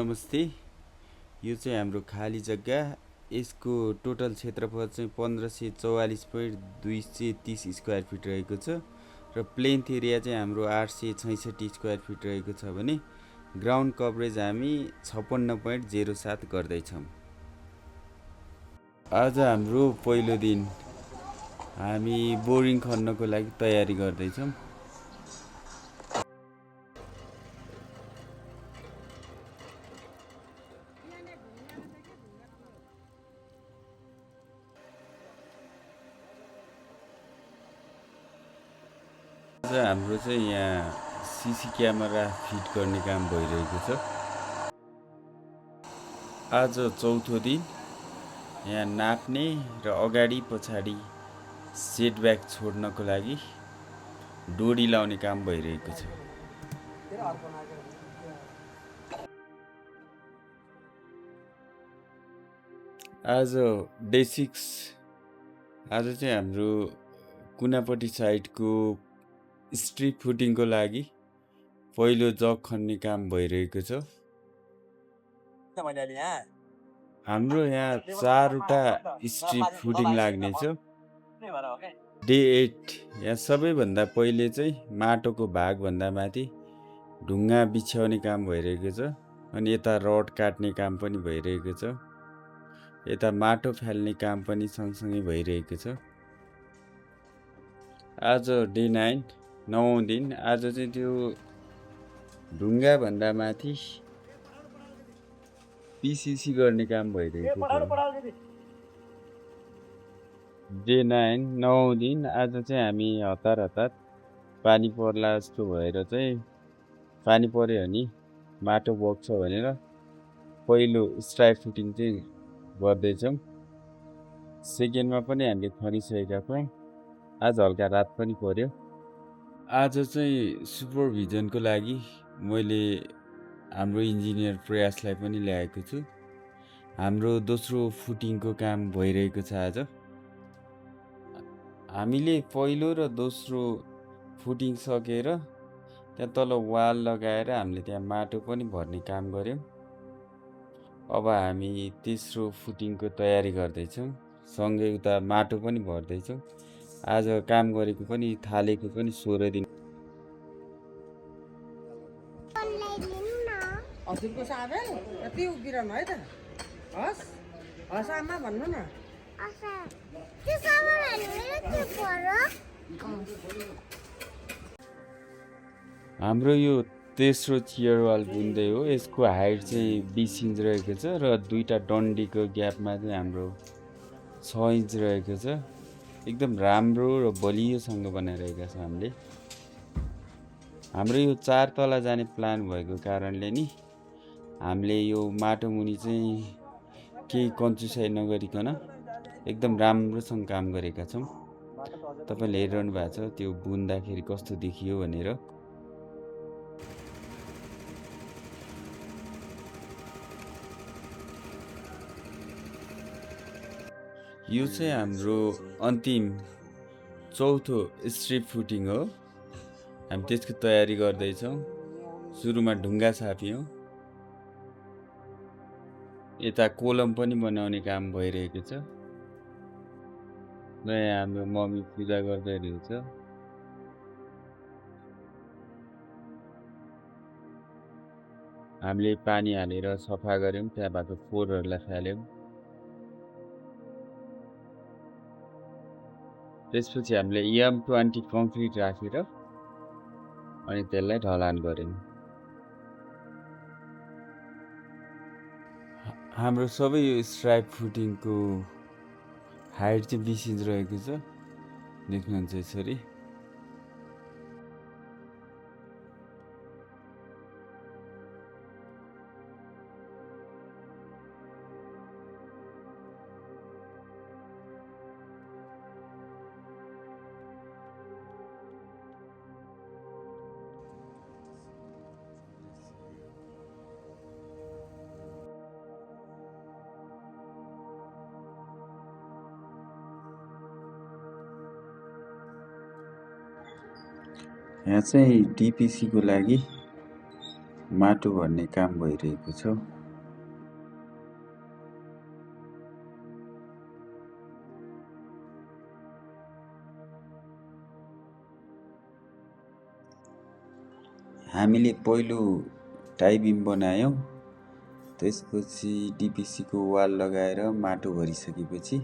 नमस्ते। यो चाहिँ हाम्रो खाली जग्गा। यसको टोटल क्षेत्रफल चाहिँ 1544.230 स्क्वायर फिट रहेको छ र प्लेन्थ एरिया चाहिँ हाम्रो 866 स्क्वायर फिट रहेको छ भने ग्राउन्ड कभरेज हामी 56.07 गर्दैछौँ। आज हाम्रो पहिलो दिन। हामी बोरिङ खन्नको लागि तयारी गर्दैछौँ। आज हाम्रो चाहिँ यहाँ सीसी क्यामेरा फिट गर्ने काम भइरहेको छ। आज चौथो दिन। यहाँ नाप्ने र अगाडि पछाडि सेटब्याक छोड्नको लागि डोरी लाउने काम भइरहेको छ। आज डे 6। आज चाहिँ हाम्रो कुनापट्टि साइडको स्ट्रिप फुटिङको लागि पहिलो जग खन्ने काम भइरहेको छ। हाम्रो यहाँ 4वटा स्ट्रिप फुटिङ लाग्नेछ। डे 8 यहाँ सबैभन्दा पहिले चाहिँ माटोको भागभन्दा माथि ढुङ्गा बिछ्याउने काम भइरहेको छ अनि यता रड काट्ने काम पनि भइरहेको छ। यता माटो फाल्ने काम पनि सँगसँगै भइरहेको छ। आज डे 9 9औं दिन। आज चाहिँ त्यो ढुङ्गा भन्दा माथि पिसिसी गर्ने काम भइरहेको छ। डे 9 9औं दिन। आज चाहिँ हामी हतार पानी पर्ला जस्तो भएर चाहिँ पानी पर्यो भने माटो बग्छ भनेर पहिलो स्ट्राइप फुटिङ चाहिँ गर्दैछौँ। सेकेन्डमा पनि हामीले खनिसकेका छौँ। आज हल्का रात पनि पर्यो। आज चाहिँ सुपरभिजनको लागि मैले हाम्रो इन्जिनियर प्रयासलाई पनि ल्याएको छु। हाम्रो दोस्रो फुटिङको काम भइरहेको छ। आज हामीले पहिलो र दोस्रो फुटिङ सकेर त्यहाँ तल वाल लगाएर हामीले त्यहाँ माटो पनि भर्ने काम गर्यौँ। अब हामी तेस्रो फुटिङको तयारी गर्दैछौँ। सँगै उता माटो पनि भर्दैछौँ। आज काम गरेको पनि थालेको पनि 16 दिन। हजुरको साबेल यति उभिरहनु है त। हस् हस् आमा भन्नु न। हाम्रो यो तेस्रो चियर वाल बुन्दै हो। यसको हाइट चाहिँ 20 इन्च रहेको छ र दुईटा डन्डीको ग्यापमा चाहिँ हाम्रो 6 इन्च रहेको छ। एकदम राम्रो र बलियोसँग बनाइरहेका छौँ हामीले। हाम्रो यो 4 तला जाने प्लान भएको कारणले नि हामीले यो माटो मुनि चाहिँ केही कन्जुसाइ नगरिकन एकदम राम्रोसँग काम गरेका छौँ। तपाईँले हेरिरहनु भएको छ त्यो बुन्दाखेरि कस्तो देखियो भनेर। यो चाहिँ हाम्रो अन्तिम चौथो स्ट्रिप फुटिङ हो। हामी त्यसको तयारी गर्दैछौँ। सुरुमा ढुङ्गा छाप्यौँ। यता कोलम पनि बनाउने काम भइरहेको छ। र यहाँ हाम्रो मम्मी पूजा गर्दै हुनुहुन्छ। हामीले पानी हालेर सफा गर्यौँ। त्यहाँ भएको फोहोरहरूलाई फाल्यौँ। त्यसपछि हामीले EM20 कङ्क्रिट राखेर अनि त्यसलाई ढलान गर्यौँ। हाम्रो सबै यो स्ट्राइप फुटिङको हाइट चाहिँ 20 इन्च रहेको छ। देख्नुहुन्छ यसरी। यहाँ चाहिँ DPC को लागि माटो भर्ने काम भइरहेको छ। हामीले पहिलो टाई बिम बनायौँ, त्यसपछि DPC को वाल लगाएर माटो भरिसकेपछि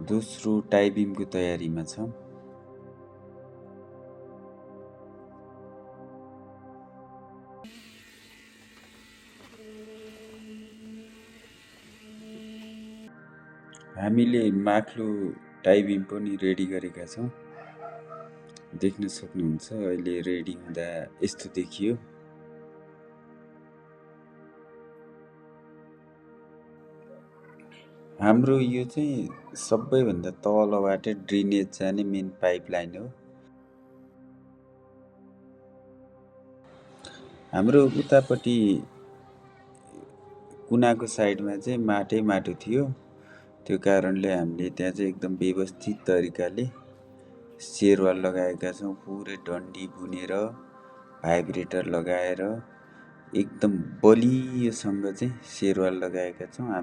दोस्रो टाई बिमको तयारीमा छ। हामीले माथिल्लो टाई बिम पनि रेडी गरेका छौँ। देख्न सक्नुहुन्छ, अहिले रेडी हुँदा यस्तो देखियो। हाम्रो यो चाहिँ सबैभन्दा तलबाट ड्रेनेज जाने मेन पाइपलाइन हो। हाम्रो उतापट्टि कुनाको साइडमा चाहिँ माटो थियो। त्यो कारणले हामीले त्यहाँ चाहिँ एकदम व्यवस्थित तरिकाले सेरवाल लगाएका छौँ। पुरै डन्डी बुनेर भाइब्रेटर लगाएर एकदम बलियोसँग चाहिँ सेरवाल लगाएका छौँ।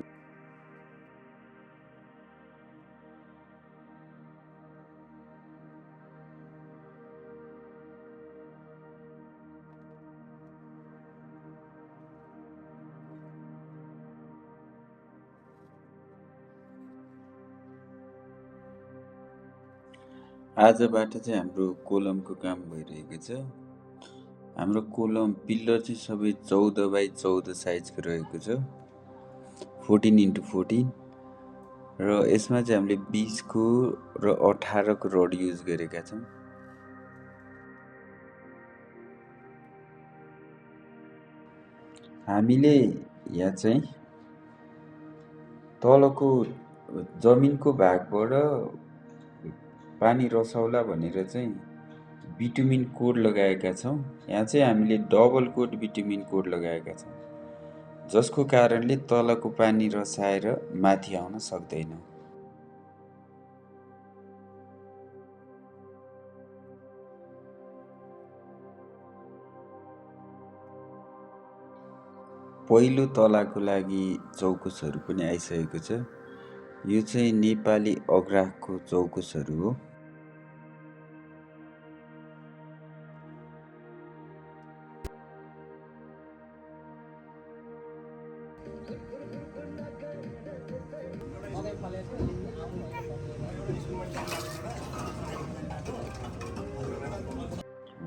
आजबाट चाहिँ हाम्रो कोलमको काम भइरहेको छ। हाम्रो कोलम पिल्लर चाहिँ सबै 14 बाई 14 साइजको रहेको छ, 14x14, र यसमा चाहिँ हामीले 20 को र 18 को रड युज गरेका छौँ। हामीले यहाँ चाहिँ तलको जमिनको भागबाट पानी रसाउला भनेर चाहिँ बिटुमिन कोड लगाएका छौँ। यहाँ चाहिँ हामीले डबल कोट बिटुमिन कोड लगाएका छौँ, जसको कारणले तलको पानी रसाएर माथि आउन सक्दैन। पहिलो तलाको लागि चौकुसहरू पनि आइसकेको छ। यो चाहिँ नेपाली अग्राको चौकुसहरू हो।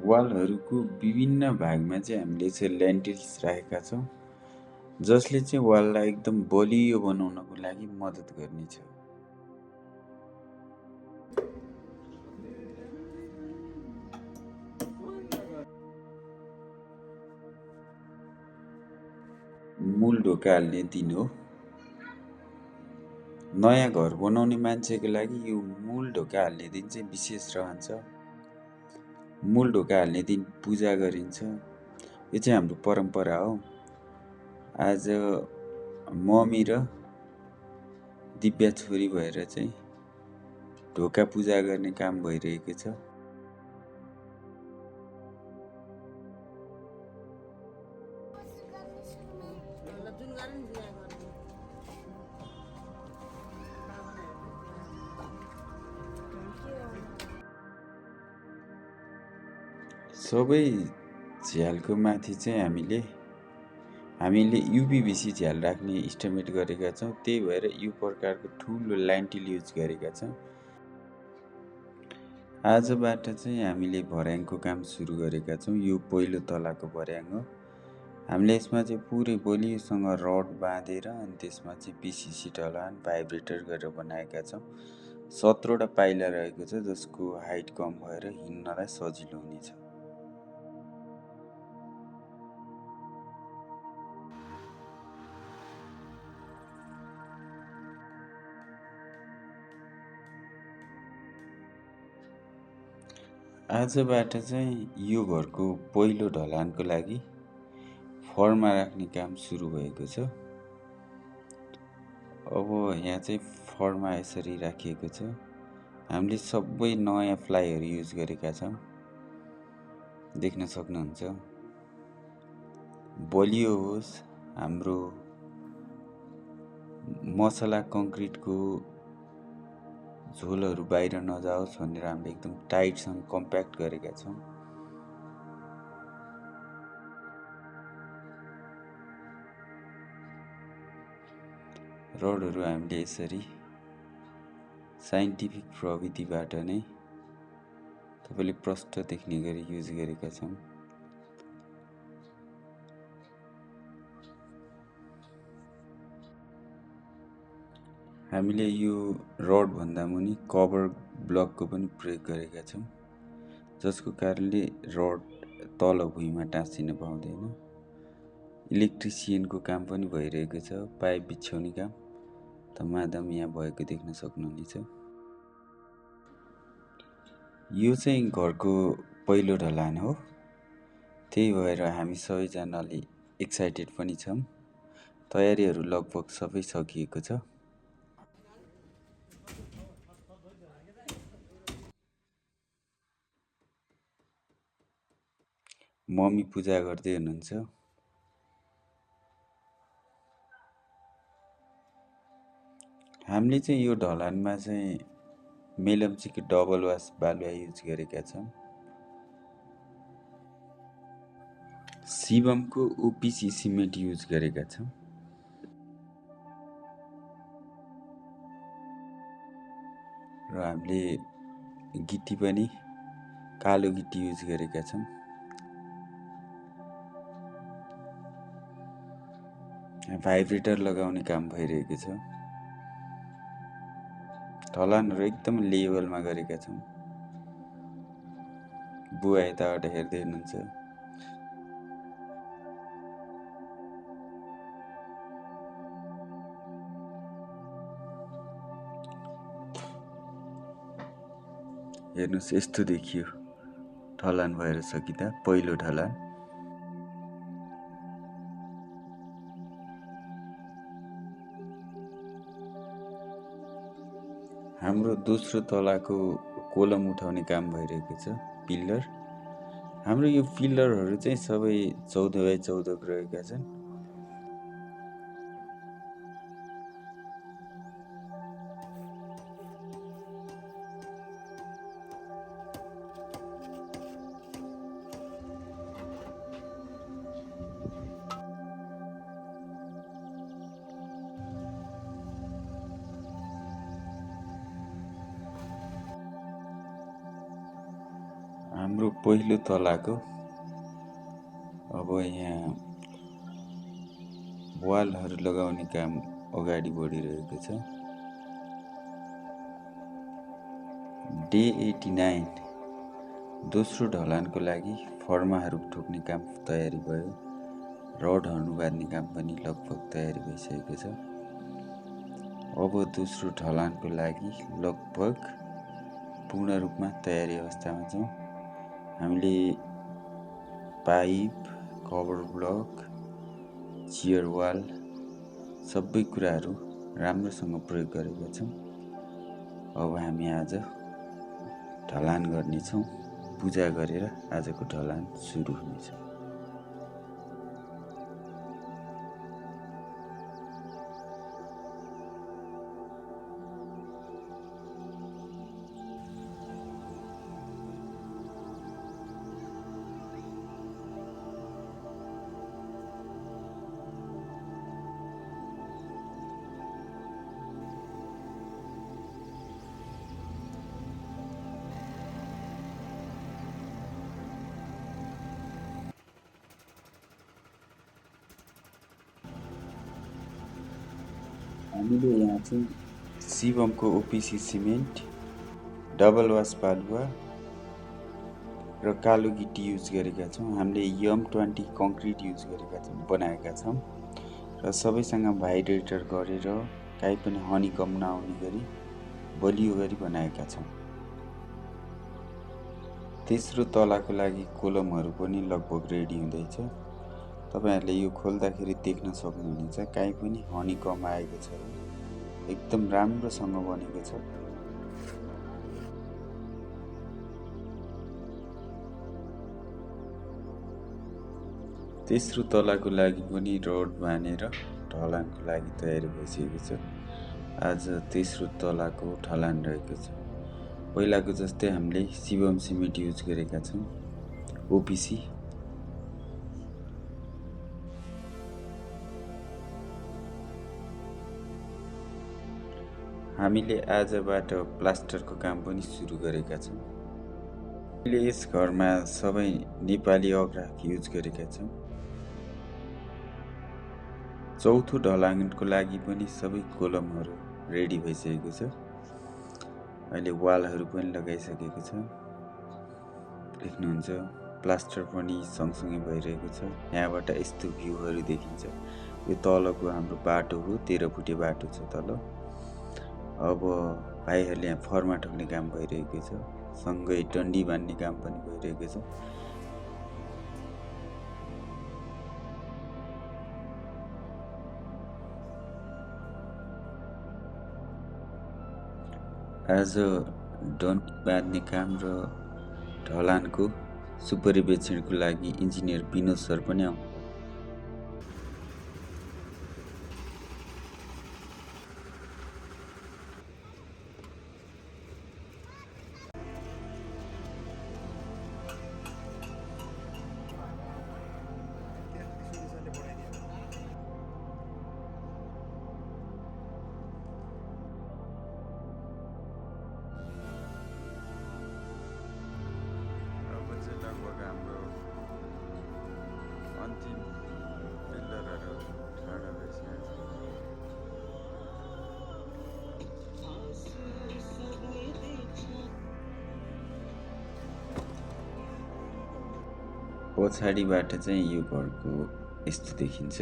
वालहरूको विभिन्न भागमा चाहिँ हामीले चाहिँ लेन्टिल्स राखेका छौँ, जसले चाहिँ वाललाई एकदम बलियो बनाउनको लागि मद्दत गर्नेछ। मूल ढोका हाल्ने दिन हो। नयाँ घर बनाउने मान्छेको लागि यो मूल ढोका हाल्ने दिन चाहिँ विशेष रहन्छ। मूल ढोका हाल्ने दिन पूजा गरिन्छ। यो चाहिँ हाम्रो परम्परा हो। आज मम्मी र दिव्या छोरी भएर चाहिँ ढोका पूजा गर्ने काम भइरहेको छ। सबै झ्यालको माथि चाहिँ हामीले UPVC झ्याल राख्ने इस्टिमेट गरेका छौँ। त्यही भएर यो प्रकारको ठुलो ल्यान्टिल युज गरेका छौँ। आजबाट चाहिँ हामीले भर्याङको काम सुरु गरेका छौँ। यो पहिलो तलाको भर्याङ हो। हामीले यसमा चाहिँ पुरै बलियोसँग रड बाँधेर अनि त्यसमा चाहिँ PCC ढलान भाइब्रेटर गरेर बनाएका छौँ। 17वटा पाइला रहेको छ, जसको हाइट कम भएर हिँड्नलाई सजिलो हुनेछ। आजबाट चाहिँ यो घरको पहिलो ढलानको लागि फरमा राख्ने काम सुरु भएको छ। अब यहाँ चाहिँ फरमा यसरी राखिएको छ। हामीले सबै नयाँ फ्लाइहरू युज गरेका छौँ, देख्न सक्नुहुन्छ। बलियो होस्, हाम्रो मसला कङ्क्रिटको झोलहरू बाहिर नजाओस् भनेर हामीले एकदम टाइटसँग कम्प्याक्ट गरेका छौँ। रडहरू हामीले यसरी साइन्टिफिक प्रविधिबाट नै तपाईँले प्रष्ट देख्ने गरी युज गरेका छौँ। हामीले यो रड भन्दा मुनि कभर ब्लकको पनि प्रयोग गरेका छौँ, जसको कारणले रड तल भुइँमा टाँसिन पाउँदैन। इलेक्ट्रिसियनको काम पनि भइरहेको छ, पाइप बिछ्याउने काम धमाधम यहाँ भएको देख्न सक्नुहुनेछ। यो चाहिँ घरको पहिलो ढलान हो, त्यही भएर हामी सबैजनाले एक्साइटेड पनि छौँ। तयारीहरू लगभग सबै सकिएको छ। मम्मी पूजा गर्दै हुनुहुन्छ। हामीले चाहिँ यो ढलानमा चाहिँ मेलम्चीको डबल वास बालुवा युज गरेका छौँ। शिवमको ओपिसी सिमेन्ट युज गरेका छौँ। र हामीले गिटी पनि कालो गिटी युज गरेका छौँ। भाइब्रेटर लगाउने काम भइरहेको छ। ढलानहरू एकदम लेभलमा गरेका छौँ। बुवा यताबाट हेर्दै हुनुहुन्छ। हेर्नुहोस्, यस्तो देखियो ढलान भएर सकिँदा पहिलो ढलान। हाम्रो दोस्रो तलाको कोलम उठाउने काम भइरहेको छ, पिल्लर। हाम्रो यो पिल्लरहरू चाहिँ सबै 14x14 रहेका छन्। हाम्रो पहिलो तलाको अब यहाँ वालहरू लगाउने काम अगाडि बढिरहेको छ। डे 89 दोस्रो ढलानको लागि फर्माहरू ठोक्ने काम तयारी भयो। रडहरू बाँध्ने काम पनि लगभग तयारी भइसकेको छ। अब दोस्रो ढलानको लागि लगभग पूर्ण रूपमा तयारी अवस्थामा छौँ। हामीले pipe, cover block, shear wall सबै कुराहरू राम्रोसँग प्रयोग गरेका छौँ। अब हामी आज ढलान गर्नेछौँ। पूजा गरेर आजको ढलान सुरु हुनेछ। हामीले यहाँ चाहिँ शिवमको ओपिसी सिमेन्ट, डबल वास बालुवा र कालो गिटी युज गरेका छौँ। हामीले यम20 कङ्क्रिट युज बनाएका छौँ र सबैसँग भाइब्रेटर गरेर काहीँ पनि हनीकम नआउने गरी बलियो गरी बनाएका छौँ। तेस्रो तलाको लागि कोलमहरू पनि लगभग रेडी हुँदैछ। तपाईहरुले यो खोल्दाखेरि देख्न सक्नुहुनेछ काहीँ पनि हनीकम आएको छ, एकदम राम्रोसँग बनेको छ। तेस्रो तलाको लागि पनि रोड बानेर ढलानको लागि तयारी भइसकेको छ। आज तेस्रो तलाको ढलान रहेको छ। पहिलाको जस्तै हामीले शिवम सिमेन्ट युज गरेका छौँ, ओपिसी। हामीले आजबाट प्लास्टरको काम पनि सुरु गरेका छौँ। हामीले यस घरमा सबै नेपाली अग्राहक युज गरेका छौँ। चौथो ढलानको लागि पनि सबै कोलमहरू रेडी भइसकेको छ। अहिले वालहरू पनि लगाइसकेको छ, देख्नुहुन्छ। प्लास्टर पनि सँगसँगै भइरहेको छ। यहाँबाट यस्तो भ्यूहरू देखिन्छ। यो तलको हाम्रो बाटो हो, 13 फुटे बाटो छ तल। अब भाइहरूले यहाँ फर्मा ठोक्ने काम भइरहेको छ, सँगै डन्डी बान्ने काम पनि भइरहेको छ। आज डन्डी बाँध्ने काम र ढलानको सुपरिवेक्षणको लागि इन्जिनियर विनोद सर पनि आउनु। लगभग हाम्रो अन्तिम पिल्लरहरू खडा भइसकेको छ। पछाडिबाट चाहिँ यो घरको यस्तो देखिन्छ।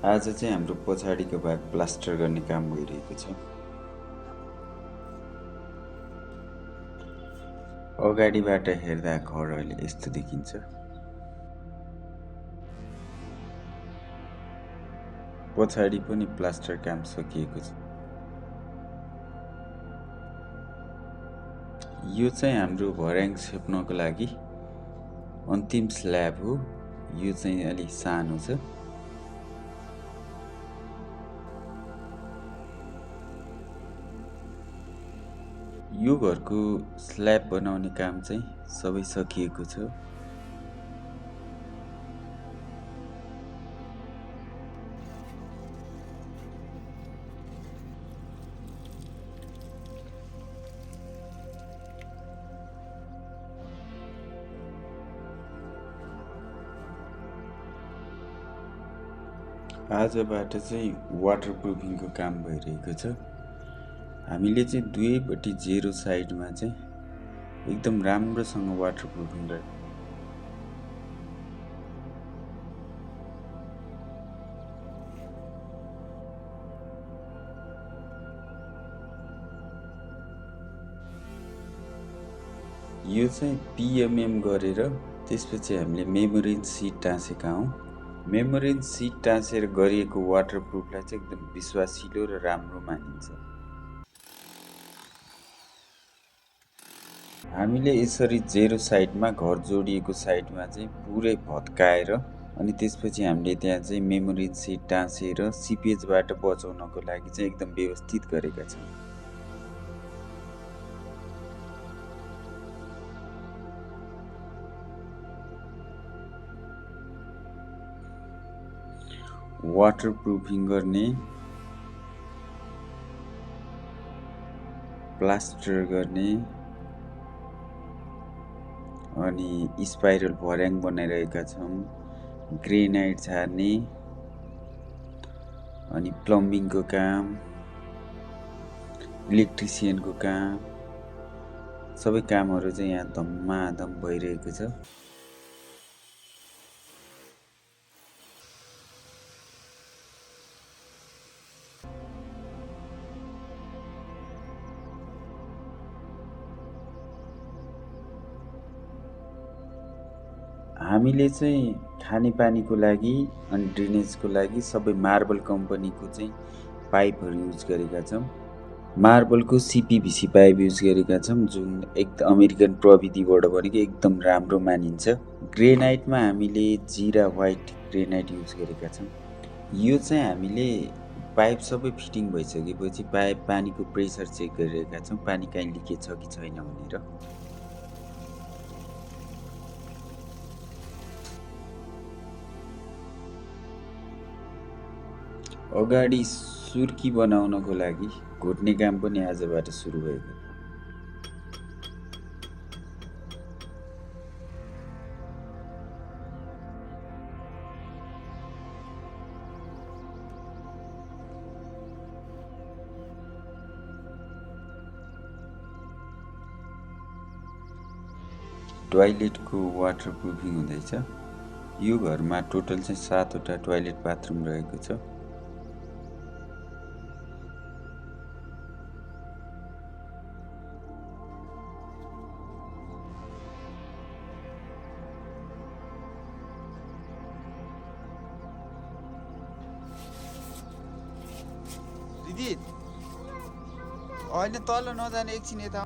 आज चाहिँ हाम्रो पछाडिको भाग प्लास्टर गर्ने काम भइरहेको छ। अगाडिबाट हेर्दा घर अहिले यस्तो देखिन्छ। पछाडि पनि प्लास्टर काम सकिएको छ। यो चाहिँ हाम्रो भर्याङ छेप्नको लागि अन्तिम स्ल्याब हो। यो चाहिँ अलि सानो छ। यो घरको स्ल्याब बनाउने काम चाहिँ सबै सकिएको छ। आजबाट चाहिँ वाटरप्रुफिङको काम भइरहेको छ। हामीले चाहिँ दुवैपट्टि जेरो साइडमा चाहिँ एकदम राम्रोसँग वाटरप्रुफिङ गर्छ। यो चाहिँ पिएमएम गरेर त्यसपछि हामीले मेमोरिन सिट टाँसेका हौँ। मेमोरिन सिट टाँसेर गरिएको वाटरप्रुफलाई चाहिँ एकदम विश्वासिलो र राम्रो मानिन्छ। हामीले यसरी जेरो साइडमा घर जोडिएको साइडमा चाहिँ पुरै भत्काएर अनि त्यसपछि हामीले त्यहाँ चाहिँ मेमोरिन सिट टाँसेर सिपेजबाट बचाउनको लागि चाहिँ एकदम व्यवस्थित गरेका छौँ। वाटरप्रुफिङ गर्ने, प्लास्टर गर्ने अनि स्पाइरल भर्याङ बनाइरहेका छौँ। ग्रेनाइट छार्ने अनि प्लम्बिङको काम, इलेक्ट्रिसियनको काम, सबै कामहरू चाहिँ यहाँ धम्माधम भइरहेको छ। हामीले चाहिँ खानेपानीको लागि अनि ड्रेनेजको लागि सबै मार्बल कम्पनीको चाहिँ पाइपहरू युज गरेका छौँ। मार्बलको सिपिभिसी पाइप युज गरेका छौँ, जुन एकदम अमेरिकन प्रविधिबाट बनेको एकदम राम्रो मानिन्छ। ग्रेनाइटमा हामीले जिरा व्हाइट ग्रेनाइट युज गरेका छौँ। यो चाहिँ हामीले पाइप सबै फिटिङ भइसकेपछि पानीको प्रेसर चेक गरिरहेका छौँ, पानी कहीँ लिकेज छ कि छैन भनेर। अगाडि सुर्की बनाउनको लागि घोट्ने काम पनि आजबाट सुरु भएको। टोयलेटको वाटर प्रुफिङ हुँदैछ। यो घरमा टोटल चाहिँ 7वटा टोयलेट बाथरुम रहेको छ। दिदी अहिले तल नजाने, एकछिन यता।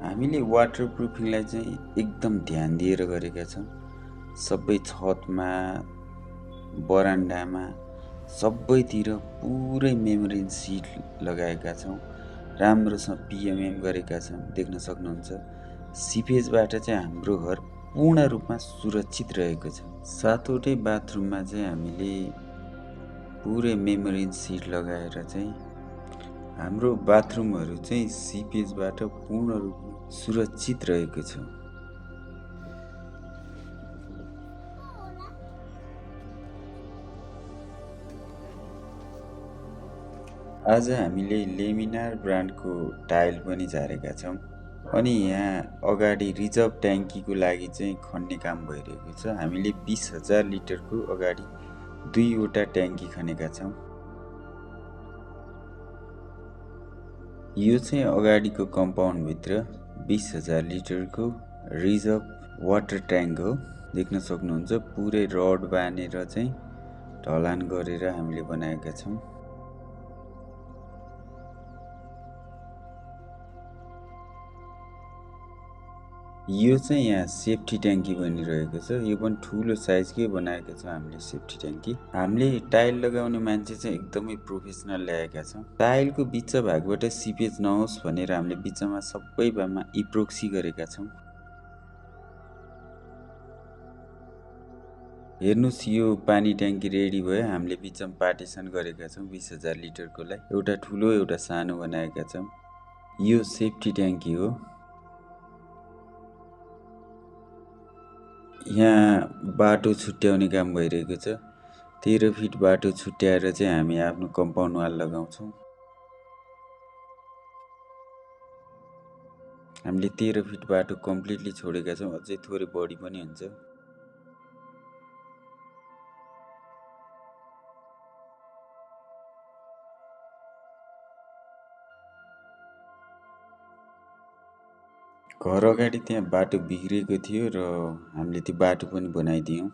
हामीले वाटर प्रुफिङलाई चाहिँ एकदम ध्यान दिएर गरेका छौँ। सबै छतमा, बरान्डामा, सबैतिर पुरै मेम्ब्रेन सिट लगाएका छौँ। राम्रोसँग पिएमएम गरेका छौँ, देख्न सक्नुहुन्छ। सिपेजबाट चाहिँ हाम्रो घर पूर्ण रूपमा सुरक्षित रहेको छ। 7वटै बाथरुममा चाहिँ हामीले पुरै मेम्ब्रेन सिट लगाएर चाहिँ हाम्रो बाथरुमहरू चाहिँ सिपेजबाट पूर्ण रूपमा सुरक्षित रहेको छ। आज हामीले लेमिनार ब्रान्डको टाइल पनि झारेका छौँ। अनि यहाँ अगाडि रिजर्भ ट्याङ्कीको लागि चाहिँ खन्ने काम भइरहेको छ। हामीले 20,000 लिटरको अगाडि 2वटा ट्याङ्की खनेका छौँ। यो चाहिँ अगाडिको कम्पाउन्डभित्र 20,000 लिटरको रिजर्भ वाटर ट्याङ्क हो। देख्न सक्नुहुन्छ पुरै रड बानेर चाहिँ ढलान गरेर हामीले बनाएका छौँ। यो चाहिँ यहाँ सेफ्टी ट्याङ्की बनिरहेको छ। यो पनि ठुलो साइजकै बनाएका छौँ हामीले सेफ्टी ट्याङ्की। हामीले टाइल लगाउने मान्छे चाहिँ एकदमै प्रोफेसनल ल्याएका छौँ। टाइलको बिच भागबाट सिपेज नहोस् भनेर हामीले बिचमा सबैमा इप्रोक्सी गरेका छौँ। हेर्नुहोस्, यो पानी ट्याङ्की रेडी भयो। हामीले बिचमा पार्टिसन गरेका छौँ 20,000 लिटरकोलाई। एउटा ठुलो एउटा सानो बनाएका छौँ। यो सेफ्टी ट्याङ्की हो। यहाँ बाटो छुट्याउने काम भइरहेको छ। 13 फिट बाटो छुट्याएर चाहिँ हामी आफ्नो कम्पाउन्ड वाल लगाउँछौँ। हामीले 13 फिट बाटो कम्प्लिटली छोडेका छौँ, अझै थोरै बढी पनि हुन्छ। घर अगाडि त्यहाँ बाटो बिग्रेको थियो र हामीले त्यो बाटो पनि बनाइदियौँ।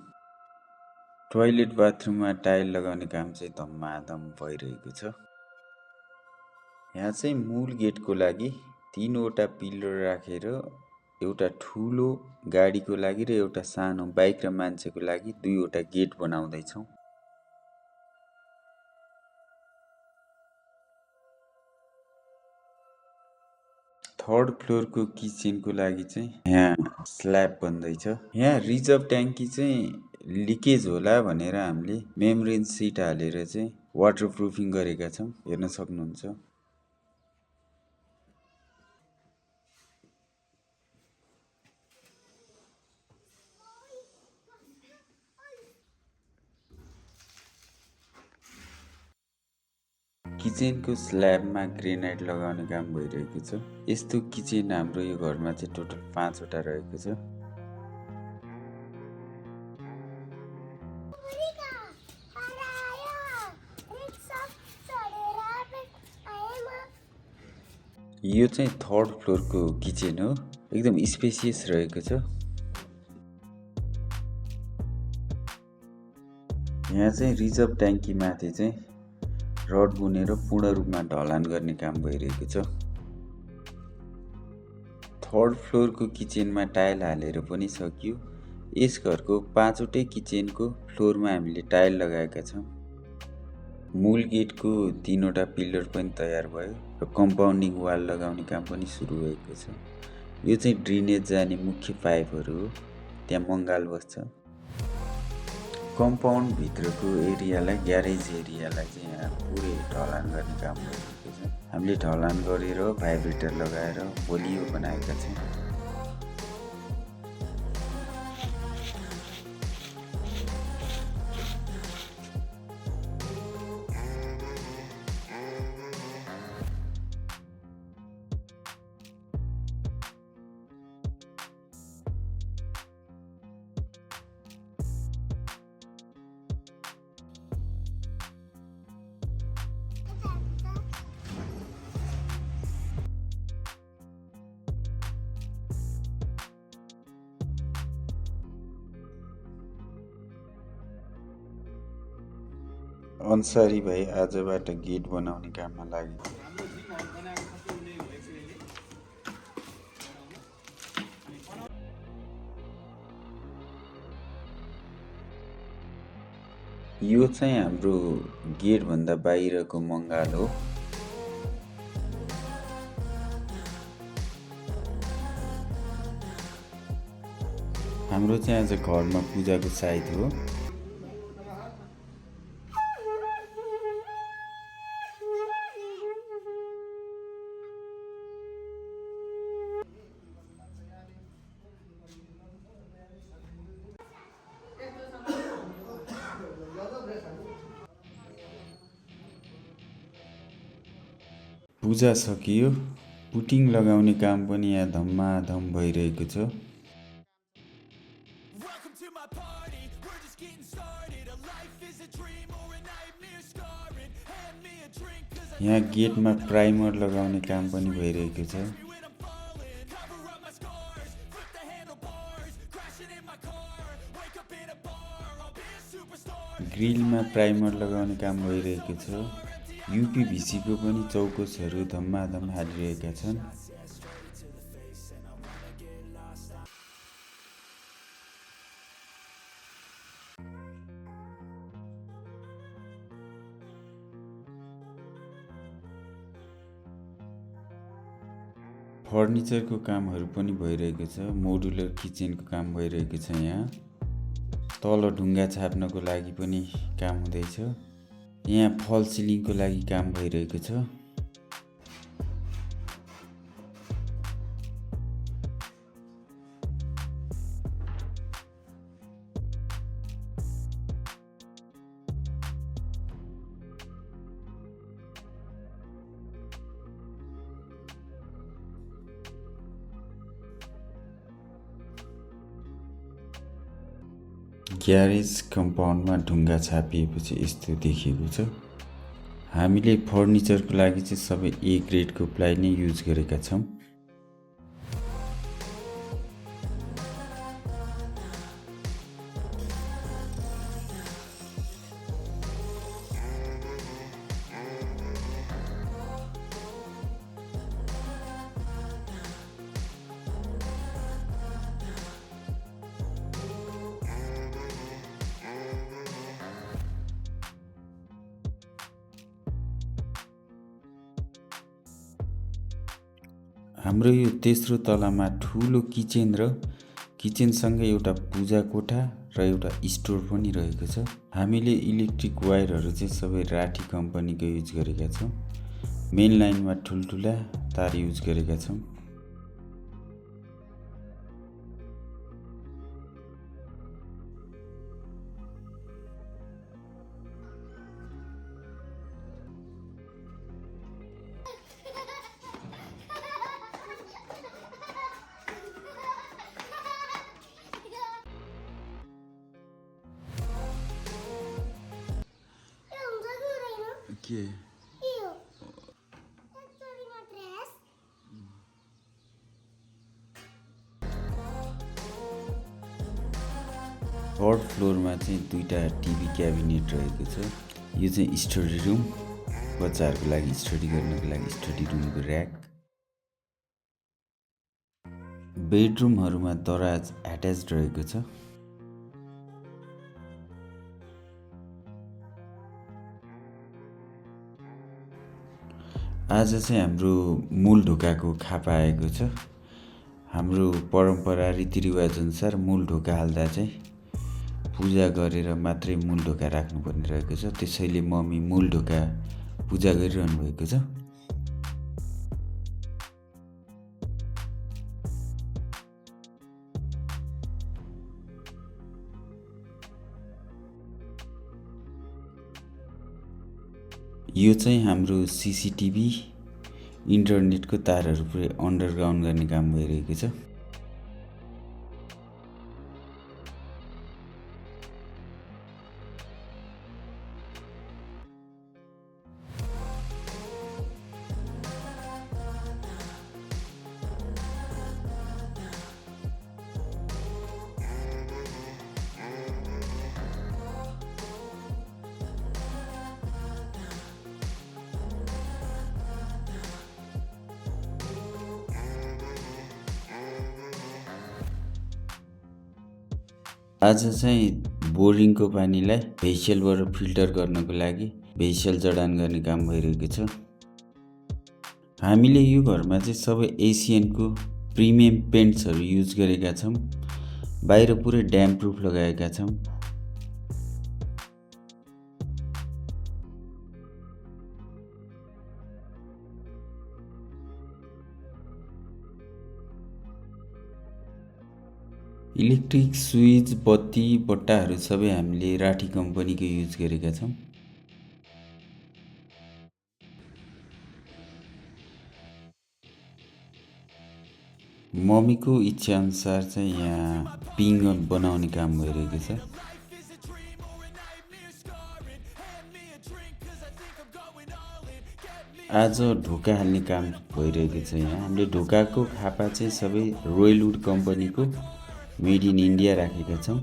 टोयलेट बाथरुममा टाइल लगाउने काम चाहिँ धम्माधम भइरहेको छ। यहाँ चाहिँ मूल गेटको लागि 3वटा पिलर राखेर एउटा ठुलो गाडीको लागि र एउटा सानो बाइक र मान्छेको लागि 2वटा गेट बनाउँदैछौँ। थर्ड फ्लोरको किचनको लागि चाहिँ यहाँ स्ल्याब बन्दैछ। यहाँ रिजर्भ ट्याङ्की चाहिँ लिकेज होला भनेर हामीले मेम्ब्रेन सिट हालेर चाहिँ वाटर प्रुफिङ गरेका छौँ। हेर्न सक्नुहुन्छ। किचनको स्ल्याबमा ग्रेनाइट लगाउने काम भइरहेको छ। यस्तो किचन हाम्रो यो घरमा चाहिँ टोटल 5वटा रहेको छ। यो चाहिँ थर्ड फ्लोरको किचन हो। एकदम स्पेसियस रहेको छ। यहाँ चाहिँ रिजर्भ ट्याङ्की माथि चाहिँ रड बुनेर पूर्ण रूपमा ढलान गर्ने काम भइरहेको छ। थर्ड फ्लोरको किचनमा टाइल हालेर पनि सकियो। यस घरको 5वटै किचनको फ्लोरमा हामीले टाइल लगाएका छौँ। मूल गेटको 3वटा पिलर पनि तयार भयो र कम्पाउन्डिङ वाल लगाउने काम पनि सुरु भएको छ। यो चाहिँ ड्रेनेज जाने मुख्य पाइपहरू हो, त्यहाँ मङ्गाल बस्छ। कम्पाउन्ड भित्रको एरियालाई, ग्यारेज एरियालाई चाहिँ यहाँ पुरै ढलान गर्ने काम भइरहेको छ। हामीले ढलान गरेर भाइब्रेटर लगाएर बलियो बनाएका छौँ। अन्सारी भाइ आजबाट गेट बनाउने काममा लागे। यो चाहिँ हाम्रो गेटभन्दा बाहिरको मङ्गाल हो। हाम्रो चाहिँ आज घरमा पूजाको साइत हो। पूजा सकियो। पुटिङ लगाउने काम पनि यहाँ धम्माधम भइरहेको छ। यहाँ गेटमा प्राइमर लगाउने काम पनि भइरहेको छ। ग्रिलमा प्राइमर लगाउने काम भइरहेको छ। युपीभीसीको पनि चौकोसहरू धम्माधम हालिरहेका छन्। फर्निचरको कामहरू पनि भइरहेको छ। मोडुलर किचनको काम भइरहेको छ। यहाँ तल ढुङ्गा छाप्नको लागि पनि काम हुँदैछ। यहाँ फल सिलिङको लागि काम भइरहेको छ। ग्यारेज कम्पाउन्डमा ढुङ्गा छापिएपछि यस्तो देखिएको छ। हामीले फर्निचरको लागि चाहिँ सबै ए ग्रेडको प्लाई नै युज गरेका छौँ। हाम्रो यो तेस्रो तलामा ठुलो किचन र किचनसँगै एउटा पूजा कोठा र एउटा स्टोर पनि रहेको छ। हामीले इलेक्ट्रिक वायरहरू चाहिँ सबै राठी कम्पनीको युज गरेका छौँ। मेन लाइनमा ठुल्ठुला तार युज गरेका छौँ। के थर्ड फ्लोरमा चाहिँ 2टा टिभी क्याबिनेट रहेको छ। यो चाहिँ स्टडी रुम, बच्चाहरूको लागि स्टडी गर्नको लागि स्टडी रुमको ऱ्याक। बेडरुमहरूमा दराज एट्याच्ड रहेको छ। आज चाहिँ हाम्रो मूल ढोकाको खापा आएको छ। हाम्रो परम्परा रीतिरिवाज अनुसार मूल ढोका हाल्दा चाहिँ पूजा गरेर मात्रै मूल ढोका राख्नुपर्ने रहेको छ। त्यसैले मम्मी मूल ढोका पूजा गरिरहनु भएको छ। यो चाहिँ हाम्रो सीसीटीभी इन्टरनेटको तारहरू पुरै अन्डरग्राउन्ड गर्ने काम भइरहेको छ। आज चाहिँ बोरिङको पानीलाई भेसलबाट फिल्टर गर्नको लागि भेसल जडान गर्ने काम भइरहेको छ। हामीले यो घरमा चाहिँ सबै एसियनको प्रिमियम पेन्ट्सहरू युज गरेका छौँ। बाहिर पुरै ड्याम प्रुफ लगाएका छौँ। इलेक्ट्रिक स्विच, बत्ती, बट्टाहरू सबै हामीले राठी कम्पनीको युज गरेका छौँ। मम्मीको इच्छा अनुसार चाहिँ यहाँ पिङ बनाउने काम भइरहेको छ। आज ढोका हाल्ने काम भइरहेको छ। यहाँ हामीले ढोकाको खापा चाहिँ सबै रोयलवुड कम्पनीको मेड इन इन्डिया राखेका छौँ।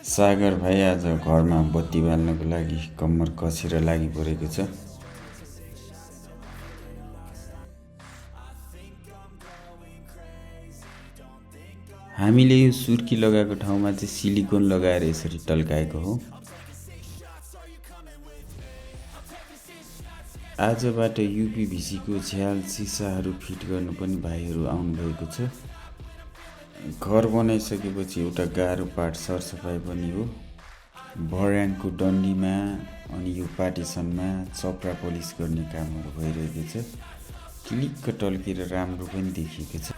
सागर भाइ आज घरमा बत्ती बाल्नको लागि कम्मर कसेर लागि परेको छ। हामीले यो सुर्की लगाएको ठाउँमा चाहिँ सिलिकोन लगाएर यसरी टल्काएको हो। आजबाट युपीभिसीको झ्याल सिसाहरू फिट गर्नु पनि भाइहरू आउनुभएको छ। घर बनाइसकेपछि एउटा गाह्रो पार्ट सरसफाइ पनि हो। भर्याङको डन्डीमा अनि यो पार्टिसनमा चप्रा पलिस गर्ने कामहरू भइरहेको छ। क्लिक्क टल्केर राम्रो पनि देखिएको छ।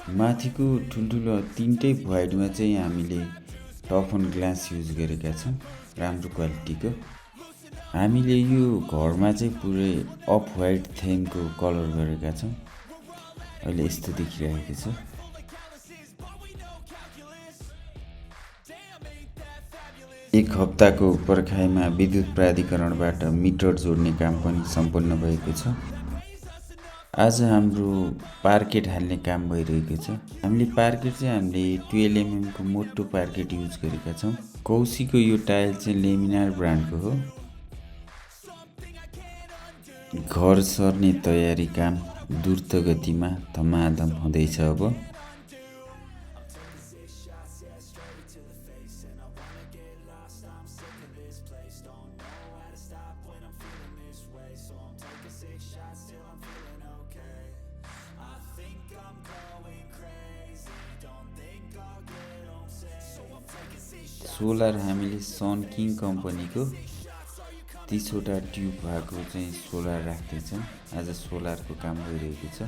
माथिको ठुल्ठुलो 3टै भुवाइडमा चाहिँ हामीले टफन ग्लास युज गरेका छौँ, राम्रो क्वालिटीको। हामीले यो घरमा चाहिँ पुरै अफ व्हाइट थेमको कलर गरेका छौँ। अहिले यस्तो देखिरहेको छ। एक हप्ताको पर्खाइमा विद्युत प्राधिकरणबाट मिटर जोड्ने काम पनि सम्पन्न भएको छ। आज हाम्रो पार्केट हाल्ने काम भइरहेको छ। हामीले पार्केट चाहिँ हामीले 12 mm को मोटो पार्केट युज गरेका छौँ। कौशीको यो टाइल चाहिँ लेमिनार ब्रान्डको हो। घर सर्ने तयारी काम द्रुत गतिमा धमाधम हुँदैछ। अब सोलर हामीले सन किङ कम्पनीको 30 वटा ट्युब भएको चाहिँ सोलर राख्दैछौँ। आज सोलरको काम भइरहेको छ।